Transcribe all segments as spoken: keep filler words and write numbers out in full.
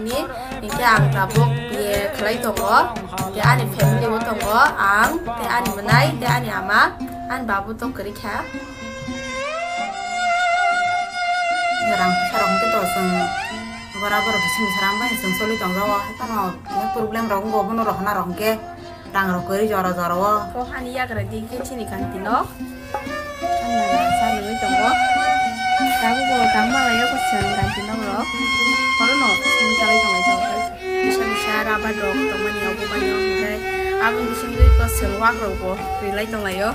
Ni, hingke ang tabuk biye khlai tongo. Hingke ani family bo tongo, ang, tei ani mwnai, tei ani ama, ani babu to kwrwi kha. Rang puisa rok hingke to chwng bora borok bising bwsarang bai chwng choli tongjago, hai phano problem rok wngo, bono rohorna rok hingke. Rang rok kwrwi jora jora o. O hani yagra di khe chini kanti nok. Ani naga sa nugwi tongo. Tabuk bo tang malai o kwchwng kanti nok rok. Oro no simi chalai tonglai jao. Bisa bisa rabar rok tongmani obo bai o hwnkhe aboni bisingtwi kwchwng wak rok bo rilai tonglai o.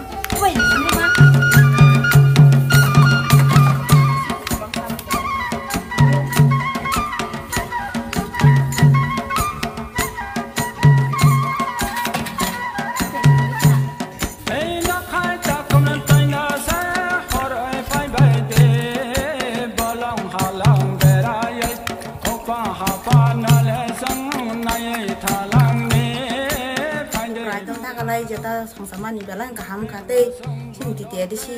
Raidon thakalai jeta songsamani belai kaham kha tei chini T T A D C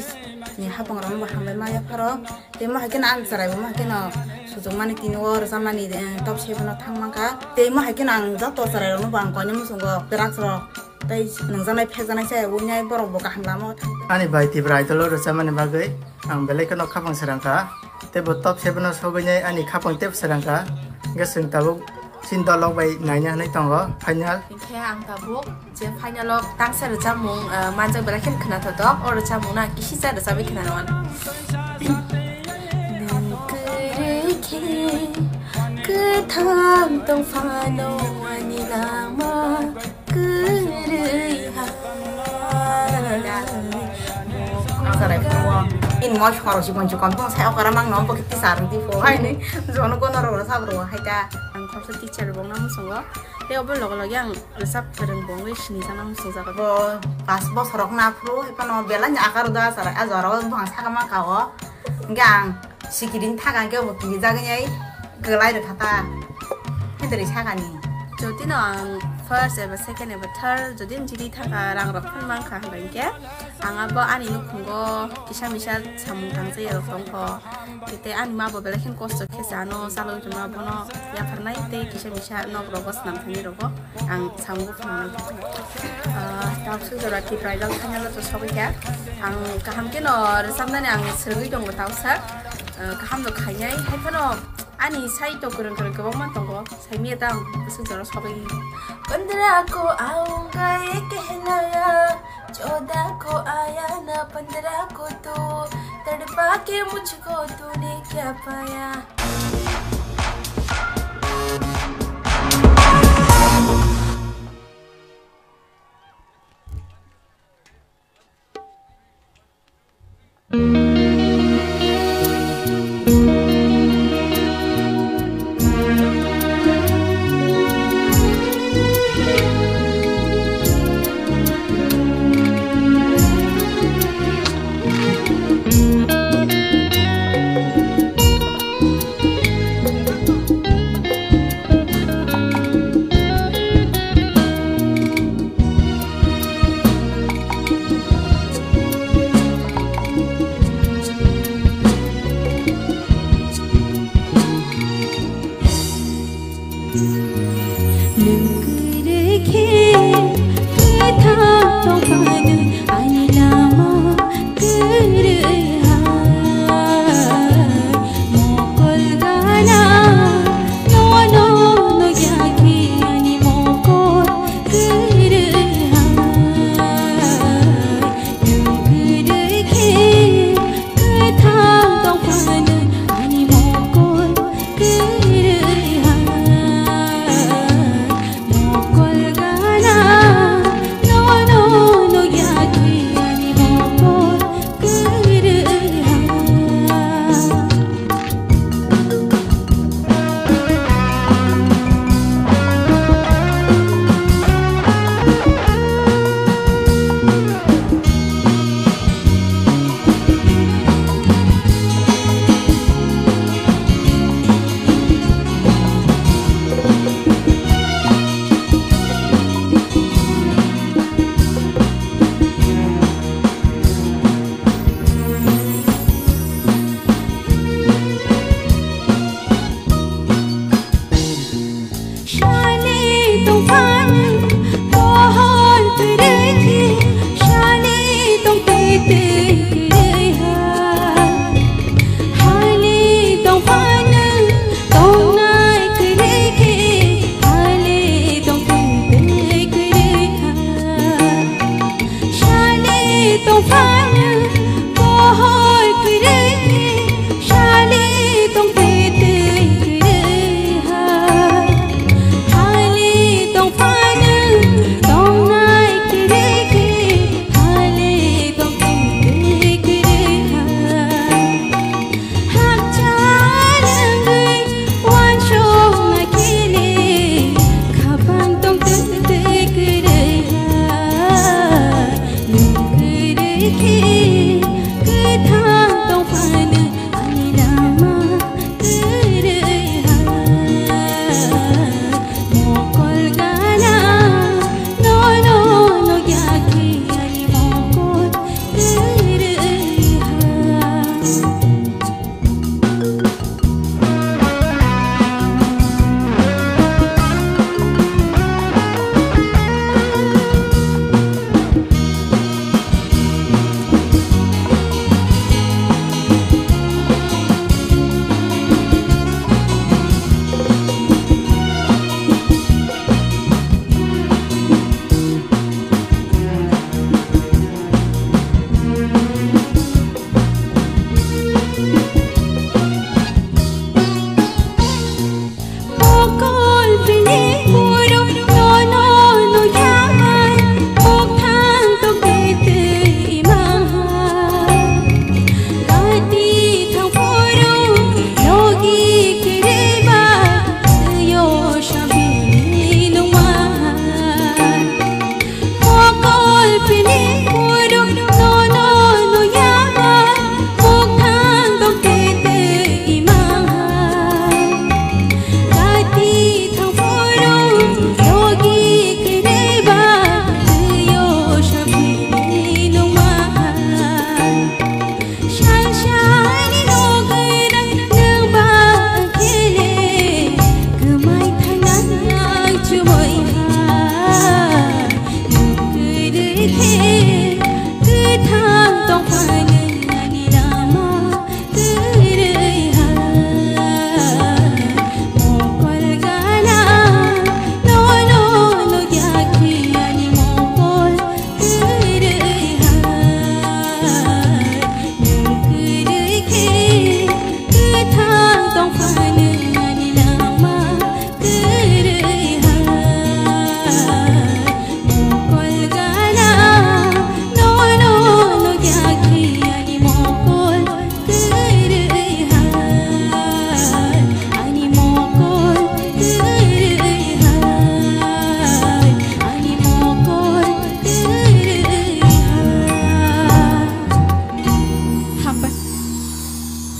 ni hapang rok bo hambai ma yapharo. Tei mo hai kheno ang chwrai bo mo hai kheno sujukmani tini o rwchapmani, eh, top seven o thang mankha. Tei mo hai kheno ang joto chwrai rokno bo ang koinwi muchungo drugs rok tei nungjaknai phekjaknai se wngnai borok bo kaham lama o thang. Ani bai Tipra Idol o rwchapmani bagwi ang belai kheno khapang srang kha. Tei bo top seven o sogwinai ani khapang tei srang kha. Hwnkhe chwng tabuk chini dolok bai naina hinwi tongo final. Hinkhe ang tabuk je final o tangsa rwchapmung, ah, manjak belai kheno khwnathok, o rwchapmung no ang kisisa rwchapwi khwnanw. Nwng kwrwi khe kwthang tong phano ani lama kwrwi ha. Sarai phuo. In mo khoro si bonchu kon tong sai okara mang no bo kiti sar di pho hai ni. Jono kono ro sa bro hai ta. Ang khorsa teacher bong na musungo. Tei obo logo logi ang rwchap kwrwng bongwi sini jana muchungjago. Bo pas bosorok na phuru, hai phano belai ni akar da sarai, a jora o buphang saka ma ka o. Hingke ang sikiring thaka hingke bo kiri jagwi ai kwlai rwkha ta. Hindri sakani. Jodi no ang first eba second eba third jodi ang jiri thaka rang rok phano mankha hingke ang abo ani nukhungo kisa misa samung tangsa ya rok tongkho. Tei ani ma bo belai kheno kosto khe chano chalogwi tongma bono yapharnai tei kisa misa nok rogo swnam thani rogo ang samung phunuknai. Ah, tabuk jora Tipra Idol final o to sogwi kha. Ang kaham kheno rwchapnani ang swrwngwi tongo tausa. Ah, kaham no khainai hai phano ani sai to kwrwng kwrwng kwbangma tongo. Saimya tang bwswk jora sogwi. Pandra ko aunga ye kehna ya, chauda ko aaya na, pandra ko tu tadpa ke mujhko tune kya paya.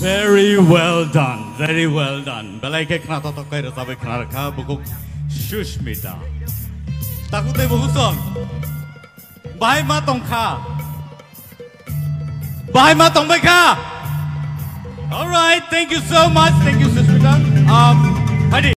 Very well done, very well done. Belai khe khna totok kai rwchabwi khna rwkha bukhuk Sushmita. Takhuk tei bukhuk song. Bahai ma tongkha. Bahai ma tongbai kha. All right, thank you so much. Thank you, Sushmita. Um, Hadi.